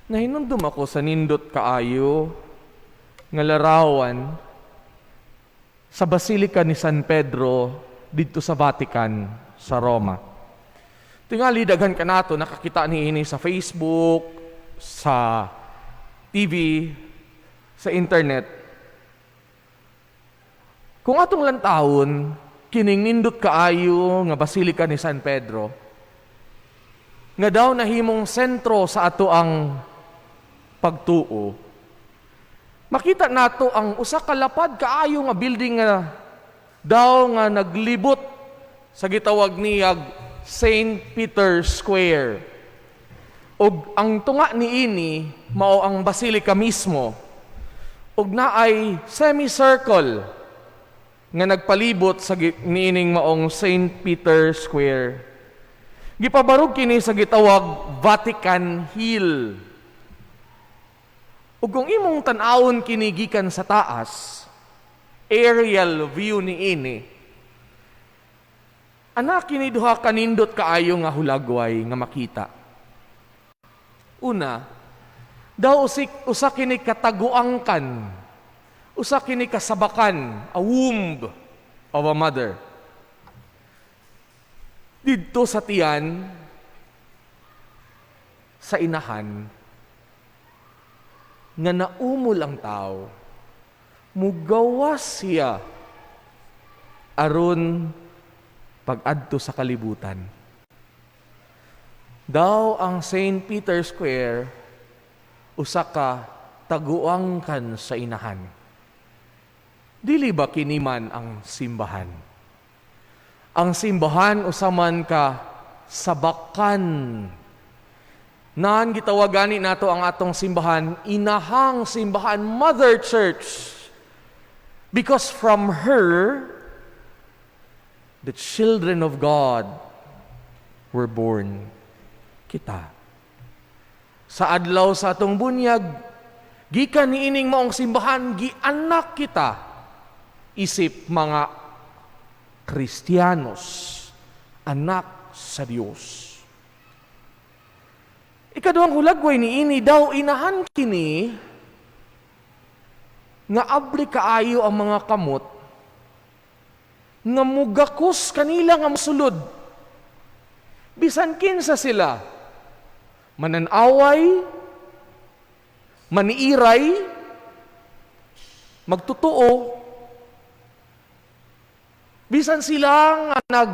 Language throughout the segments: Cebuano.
Nahinumdum ako sa nindot kaayo nga larawan sa Basilica ni San Pedro didto sa Vatican sa Roma. Tingali daghan kanato nakakita niini sa Facebook, sa TV, sa internet. Kung atong lantawon, kining nindot kaayo nga Basilica ni San Pedro, nga daw nahimong sentro sa atoang pagtuo, makita nato ang usa ka lapad kaayo nga building nga daw nga naglibot sa gitawag niyag St. Peter's Square. Ug ang tunga niini mao ang basilica mismo. Ug naay semicircle nga nagpalibot sa niining maong St. Peter's Square. Gipabarog kini sa gitawag Vatican Hill. Ug kung imong tan-awon kini gikan sa taas, aerial view niini, ana kini duha ka nindot kaayo nga hulagway nga makita. Una, daw usa kini kataguangkan, usa kini kasabakan, a womb of a mother. Didto sa tiyan, sa inahan, nga naumol ang tao, mugawas siya aron pag-adto sa kalibutan. Daw ang St. Peter's Square usa ka taguangkan sa inahan. Dili ba kini man ang simbahan? Ang simbahan usa man ka sabakan. Nan gitawag gani nato ang atong simbahan, inahang simbahan, Mother Church. Because from her, the children of God were born. Kita. Sa adlaw sa atong bunyag, gikan niining maong simbahan, gianak kita, isip mga Kristiyanos, anak sa Dios. Ikaduhang hulagway niini, daw inahan kini nga abli kaayo ang mga kamot nga mugakos kanila nga mosulod. Bisan kinsa sila, mananaway, maniiray, magtotoo, bisan sila nga nag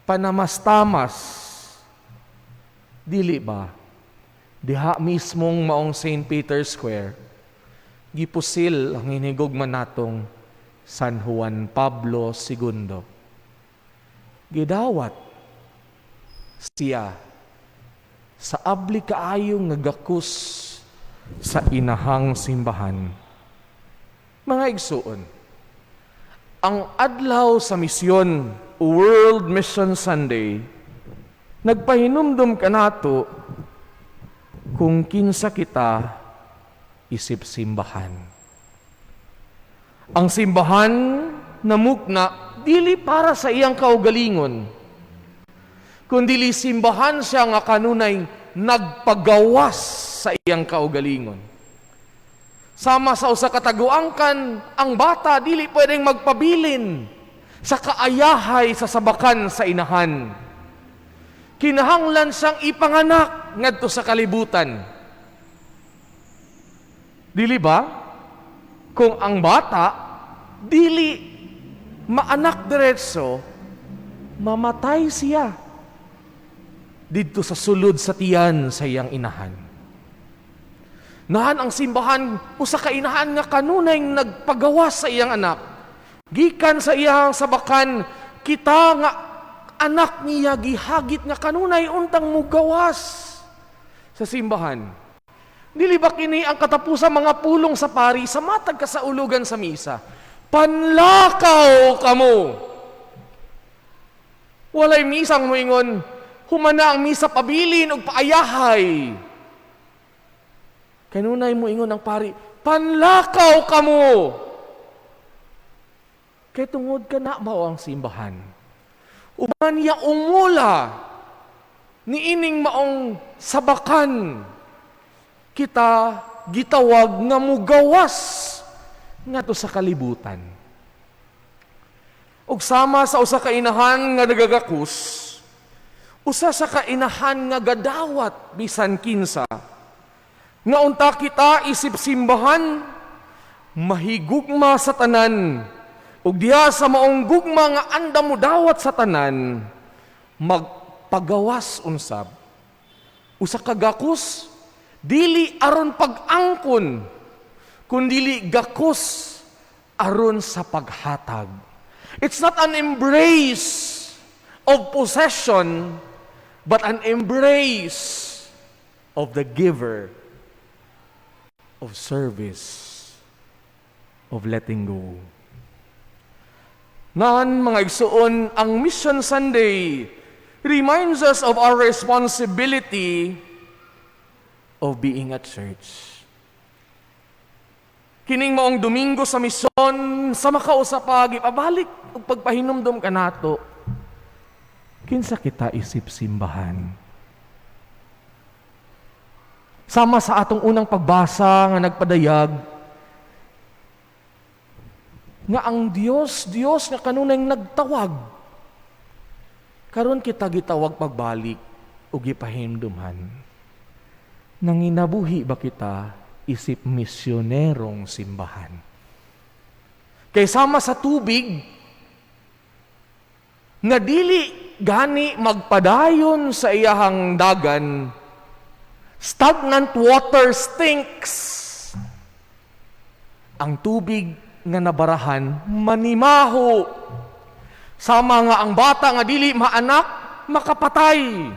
panamastamas, dili ba? Diha mismong maong St. Peter's Square, gipusil ang hinigugma natong San Juan Pablo II. Gidawat siya sa abli kaayong nga gakus sa inahang simbahan. Mga igsuon, ang adlaw sa misyon, World Mission Sunday, nagpahinumdum kanato kung kinsa kita isip simbahan. Ang simbahan namukna dili para sa iyang kaugalingon, kundili simbahan siya nga kanunay nagpagawas sa iyang kaugalingon. Sama sa usa ka taguangkan, ang bata dili pwedeng magpabilin sa kaayahay sa sabakan sa inahan. Kinahanglan siyang ipanganak ngadto sa kalibutan. Dili ba? Kung ang bata dili maanak diretso, mamatay siya didto sa sulod sa tiyan sa iyang inahan. Nahan ang simbahan usa ka inahan nga kanunay nagpagawas sa iyang anak. Gikan sa iyang sabakan, kita nga anak niya gihagit nga kanunay untang mugawas sa simbahan. Dili ba kini ang katapusan mga pulong sa pari sa matag kasaulugan sa misa? "Panlakaw kamo." Walay misang moingon, "Humana ang misa, pabilin og paayahay." Kanunay moingon ang pari, "Panlakaw kamo." Kay tungod kana mao ang simbahan. Uban niya umula. Niining maong sabakan, kita gitawag nga mugawas ngadto sa kalibutan. Ug sama sa usa ka inahan nga nagagakus, usa sa ka inahan nga gadawat bisan kinsa, nga unta kita isip simbahan, mahigugma sa tanan, ug diha sa maong gugma nga andam mo dawat sa tanan, magpagawas unsab. Usa ka gakus, dili aron pag-angkon, kundili gakus aron sa paghatag. It's not an embrace of possession, but an embrace of the giver, of service, of letting go. Nan, mga igsuon, ang Mission Sunday reminds us of our responsibility of being at church. Kining maong Domingo sa Misyon, sa makausa pa, gipabalik ug pagpahinumdom kanato. Kinsa kita isip simbahan? Sama sa atong unang pagbasa nga nagpadayag, nga ang Dios, Dios nga kanunay nagtawag. Karon kita gitawag pagbalik ug gipahinumduman. Nanginabuhi ba kita isip misyonerong simbahan? Kay sama sa tubig, nga dili gani magpadayon sa iyahang dagan, stagnant water stinks. Ang tubig nga nabarahan, manimaho. Sama nga ang bata nga dili maanak, makapatay.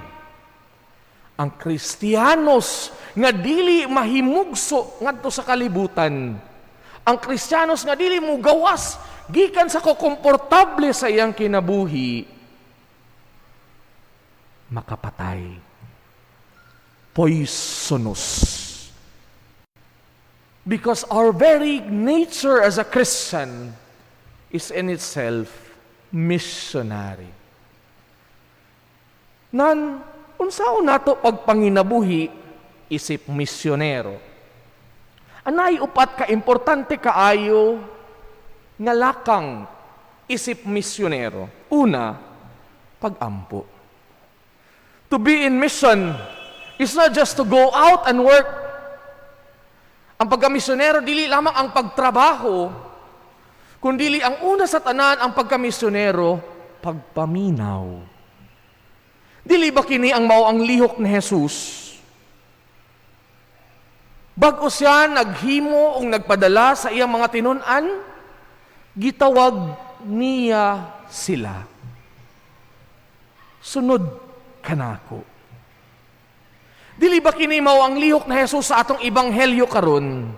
Ang Kristiyanos nga dili mahimugso ngadto sa kalibutan. Ang Kristiyanos nga dili mugawas gikan sa komportable sa iyang kinabuhi, makapatay. Poisonous. Because our very nature as a Christian is in itself missionary. Nan, unsaon nato pagpanginabuhi isip misyonero? Anay upat ka importante kaayo nga lakang isip misyonero. Una, pagampo. To be in mission is not just to go out and work. Ang pagkamisyonero dili lamang ang pagtrabaho, kundili ang una sa tanan ang pagkamisyonero, pagpaminaw. Dili ba kini ang mao ang lihok ni Jesus? Bag-o siya naghimo o nagpadala sa iyang mga tinun-an, gitawag niya sila. "Sunod kanako." Dili ba kini mao ang lihok ni Jesus sa atong ebanghelyo karon?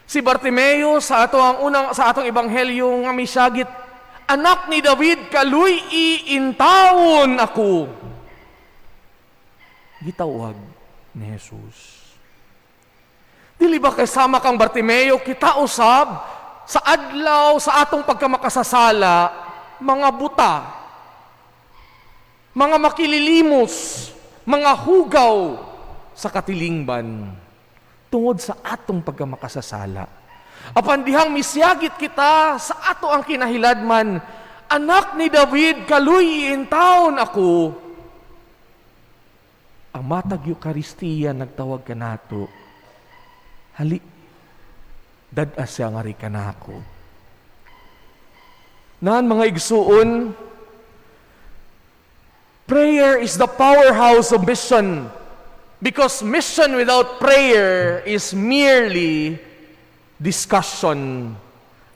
Si Bartimeo sa ato ang unang sa atong ebanghelyo nga misagit, "Anak ni David, kaluy-i intawon ako." Gitawag ni Jesus. Dili ba kasama kang Bartimeo, kita usab sa adlaw sa atong pagkamakasasala, mga buta, mga makililimos, mga hugaw sa katilingban tungod sa atong pagkamakasasala. Apan dihang misyagit kita sa ato ang kinahiladman, "Anak ni David, kaluy intawon ako." Ang matag Eukaristiya nagtawag kanato, "Hali, dad-a siya nga kanako." Nan, mga igsuon, prayer is the powerhouse of mission. Because mission without prayer is merely discussion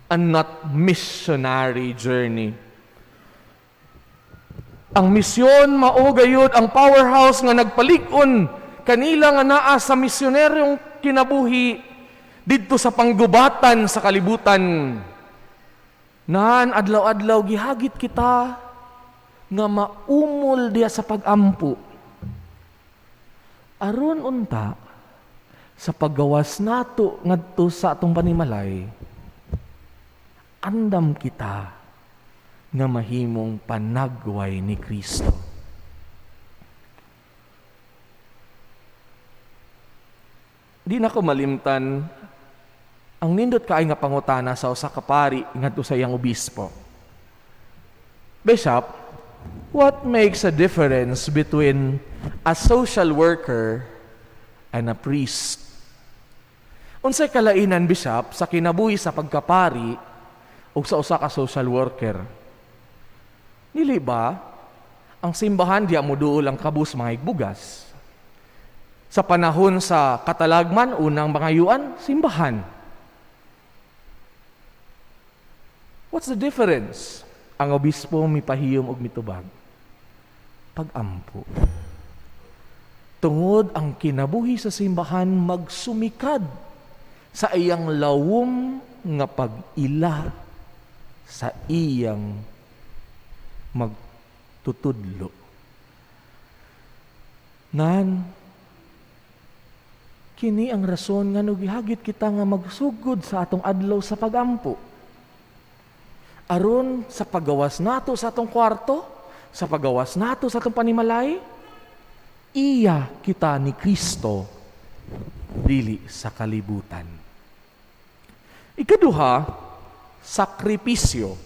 and not missionary journey. Ang misyon mao gayud ang powerhouse nga nagpalig-on kanila nga naa sa misyoneryong kinabuhi didto sa panggubatan sa kalibutan. Nan, adlaw-adlaw gihagit kita nga maumol diya sa pagampo. Aron unta sa paggawas nato ngadto sa atong panimalay, andam kita nga mahimong panagway ni Kristo. Di na ko malimtan ang nindot kaay nga pangutana sa usa ka pari ngadto sa iyang obispo. "Bishop, what makes a difference between a social worker and a priest?" "Unsay kalainan, Bishop, sa kinabuhi sa pagkapari ug sa usa ka social worker?" Dili ba ang simbahan diya mo duol ang kabus mga bugas? Sa panahon sa katalagman, unang mangayuan, simbahan. What's the difference? Ang obispo mipahiyom og mitubag. Pag-ampo. Tungod ang kinabuhi sa simbahan magsumikad sa iyang lawom nga pag-ila sa iyang magtutudlo. Nan, kini ang rason nga gihagit kita nga magsugod sa atong adlaw sa pagampo. Aron sa paggawas nato sa atong kwarto, sa paggawas nato sa atong panimalay, iya kita ni Kristo, dili sa kalibutan. Ikaduha, sakripisyo.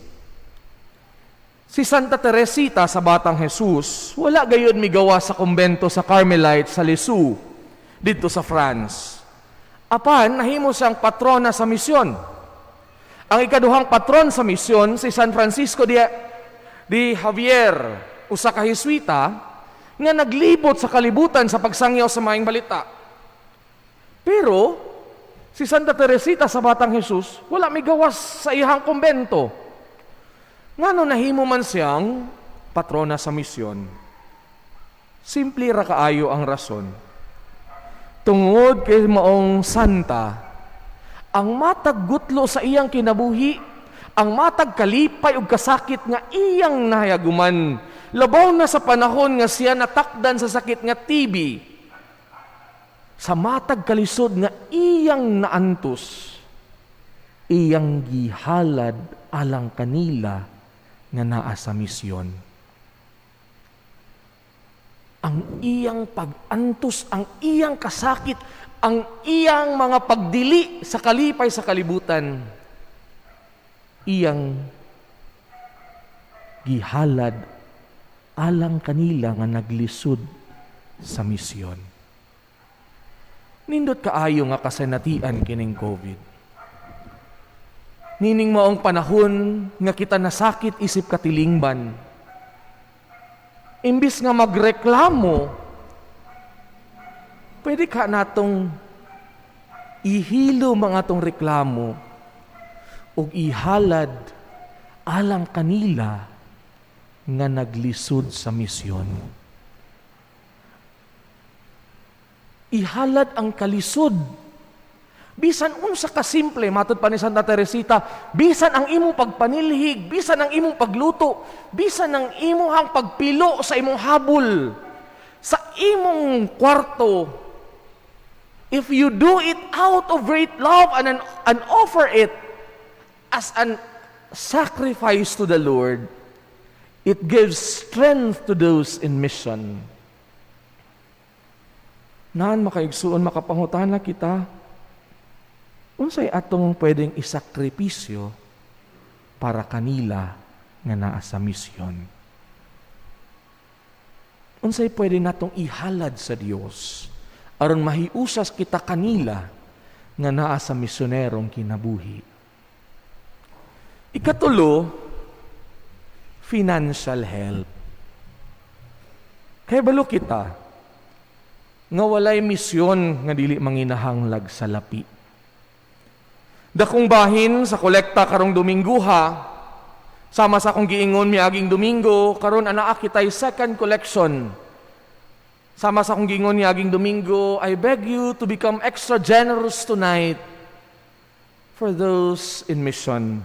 Si Santa Teresita sa Batang Jesus, wala gayud migawa sa kumbento sa Carmelite sa Lisieux, didto sa France. Apan, nahimo siyang patrona sa misyon. Ang ikaduhang patron sa misyon, si San Francisco de Javier, usa ka Heswita, nga naglibot sa kalibutan sa pagsangyaw sa maayong balita. Pero, si Santa Teresita sa Batang Jesus, wala migawas sa iyang kumbento. Ngano nahimo man siyang patrona sa misyon? Simple ra kaayo ang rason. Tungod kay maong santa, ang matag gutlo sa iyang kinabuhi, ang matag kalipay ug kasakit nga iyang nahayaguman, labaw na sa panahon nga siya natakdan sa sakit nga TB, sa matag kalisod nga iyang naantos, iyang gihalad alang kanila nga naa sa misyon. Ang iyang pag-antos, ang iyang kasakit, ang iyang mga pagdili sa kalipay sa kalibutan, iyang gihalad alang kanila nga naglisod sa misyon. Nindot kaayo nga kasanatian kining COVID. Nining maong panahon nga kita nasakit isip katilingban, imbis nga magreklamo, pwede ka natong ihilo mga tong reklamo ug ihalad alang kanila nga naglisod sa misyon. Ihalad ang kalisod. Bisan unsa ka simple, matud pa ni Santa Teresita, bisan ang imong pagpanilhig, bisan ang imong pagluto, bisan ang imong pagpilo sa imong habol, sa imong kwarto, if you do it out of great love and offer it as an sacrifice to the Lord, it gives strength to those in mission. Naan makaigsuon, makapangutana kita, unsay atong pwedeng isakripisyo para kanila nga naa sa misyon? Unsay pwede natong ihalad sa Dios aron mahiusas kita kanila nga naa sa misyonerong kinabuhi? Ikatulo, financial help. Kay balo kita nga walay misyon nga dili manginahanglag sa lapi. Dakong bahin sa kolekta karong Domingguha, sama sa akong giingon miaging Domingo, karon anaa kitay second collection. Sama sa akong giingon miaging Domingo, I beg you to become extra generous tonight for those in mission.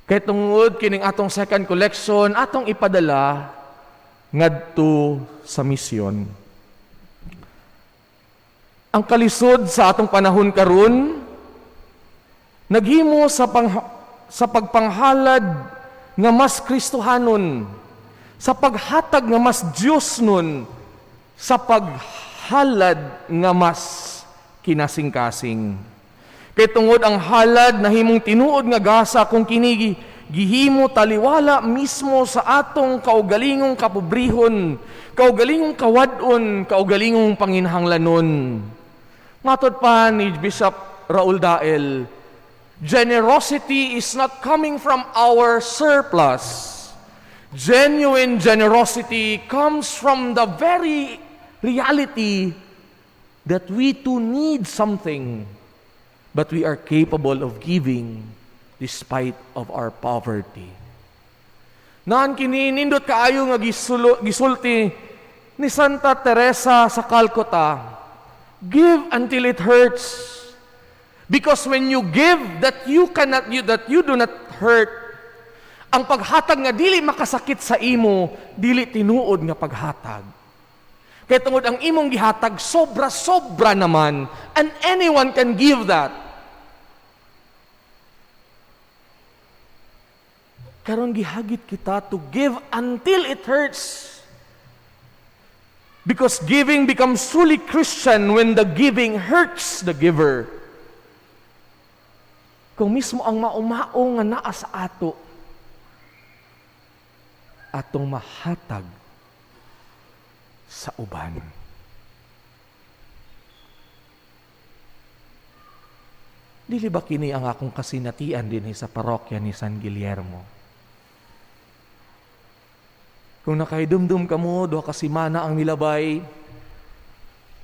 Kay tungod kining atong second collection, atong ipadala ngadto sa misyon. Ang kalisod sa atong panahon karon naghimo sa pagpanghalad nga mas Kristohanon, sa paghatag nga mas Dios nun. Sa paghalad nga mas kinasingkasing. Kay tungod ang halad nahimong tinuod nga gasa kung kini gihimo taliwala mismo sa atong kaugalingong kapobrehon, kaugalingong kawad-on, kaugalingong panginhanglanon. Matod pa ni Bishop Raul Dael, generosity is not coming from our surplus. Genuine generosity comes from the very reality that we too need something, but we are capable of giving despite of our poverty. Naan kini nindot kaayo nga gisulti ni Santa Teresa sa Calcutta, "Give until it hurts. Because when you give that you cannot you, that you do not hurt, ang paghatag nga dili makasakit sa imo, dili tinuod nga paghatag. Kay tungod ang imong gihatag sobra-sobra naman, and anyone can give that." Karon gihagit kita to give until it hurts. Because giving becomes truly Christian when the giving hurts the giver. Kung mismo ang maumao nga naa sa ato, atong mahatag sa uban. Dili ba kini ang akong kasinatian dinhi sa parokya ni San Guillermo? Kung nakahidumdum kamo, 2 ka semana ang milabay,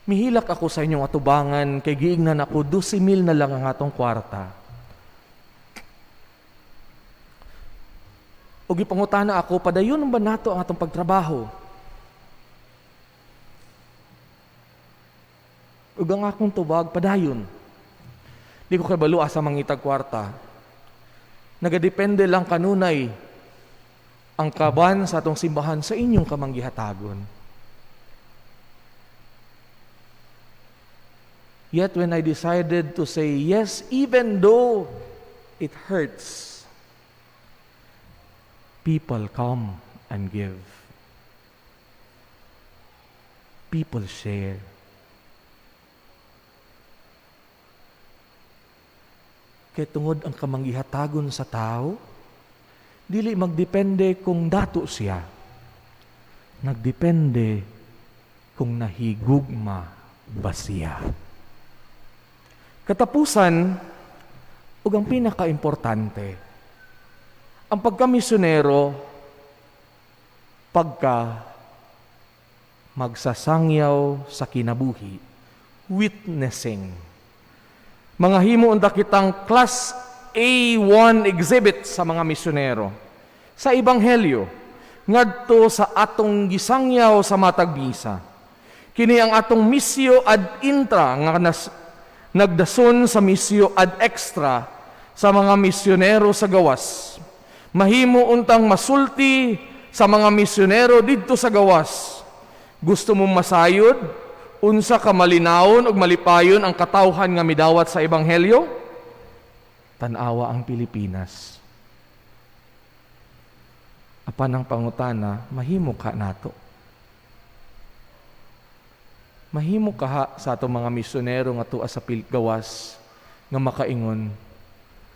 mihilak ako sa inyong atubangan, kay giingnan ako, 12,000 na lang ang atong kwarta. O gipangutana ako, padayon ba nato ang atong pagtrabaho? Ug ang akong tubag, padayon. Di ko kabalo asa mangitag kwarta. Nagadepende lang kanunay ang kaban sa atong simbahan sa inyong kamanggihatagon. Yet when I decided to say yes, even though it hurts, people come and give. People share. Kay tungod ang kamanggihatagon sa tao, dili magdepende kung dato siya. Nagdepende kung nahigugma ba siya. Katapusan, ug ang pinakaimportante, ang pagkamisyonero, pagka magsasangyaw sa kinabuhi, witnessing. Mga himo unta kitang class A1 exhibit sa mga misyonero. Sa Ebanghelyo, ngadto sa atong gisangyaw sa matag misa. Kini ang atong misyo ad intra nga nagdason sa misyo ad extra sa mga misyonero sa gawas. Mahimo untang masulti sa mga misyonero didto sa gawas. Gusto mong masayod unsa ka malinawon ug malipayon ang katawhan nga midawat sa Ebanghelyo? Tan-awa ang Pilipinas. Apan ang pangutana, mahimo ka nato. Mahimo ka ha sa atong mga misyonero nga tuwa sa gawas nga makaingon.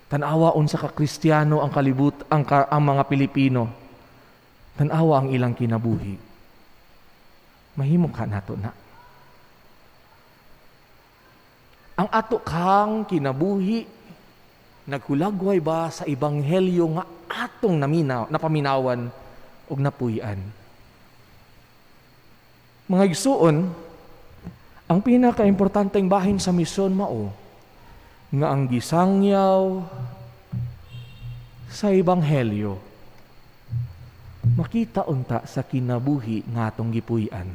Tan-awa unsa ka Kristiyano ang kalibut ang mga Pilipino. Tan-awa ang ilang kinabuhi. Mahimo ka nato na. Ang ato kang kinabuhi naghulagway ba sa ebanghelyo nga atong napaminawan og napuy-an? Mga igsuon, ang pinakaimportanteng bahin sa misyon mao nga ang gisangyaw sa ebanghelyo makita unta sa kinabuhi nga atong gipuy-an.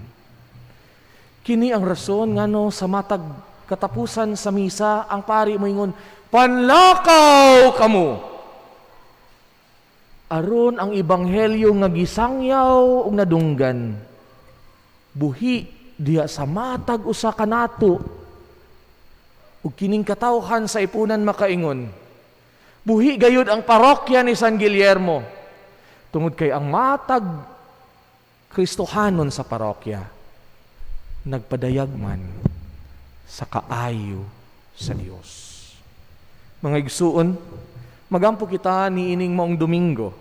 Kini ang rason ngano sa matag katapusan sa misa ang pari moingon, "Panlakaw kamo." Aron ang ebanghelyo nga gisangyaw ug nadunggan buhi diha sa matag usa ka nato, ug kining katawhan sa ipunan makaingon, buhi gayud ang parokya ni San Guillermo tungod kay ang matag Kristohanon sa parokya Nagpadayag man sa kaayo sa Dios. Mga igsuon, magampo kita niining maong Domingo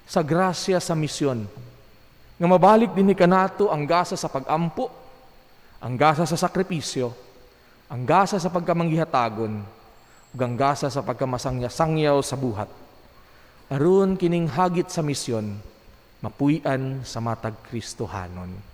sa grasya sa misyon. Nga mabalik dinhi kanato ang gasa sa pagampo, ang gasa sa sakripisyo, ang gasa sa pagkamanggihatagon, ug ang gasa sa pagkamasangya-sangyaw sa buhat. Aron kining hagit sa misyon, mapuy-an sa matag Kristohanon.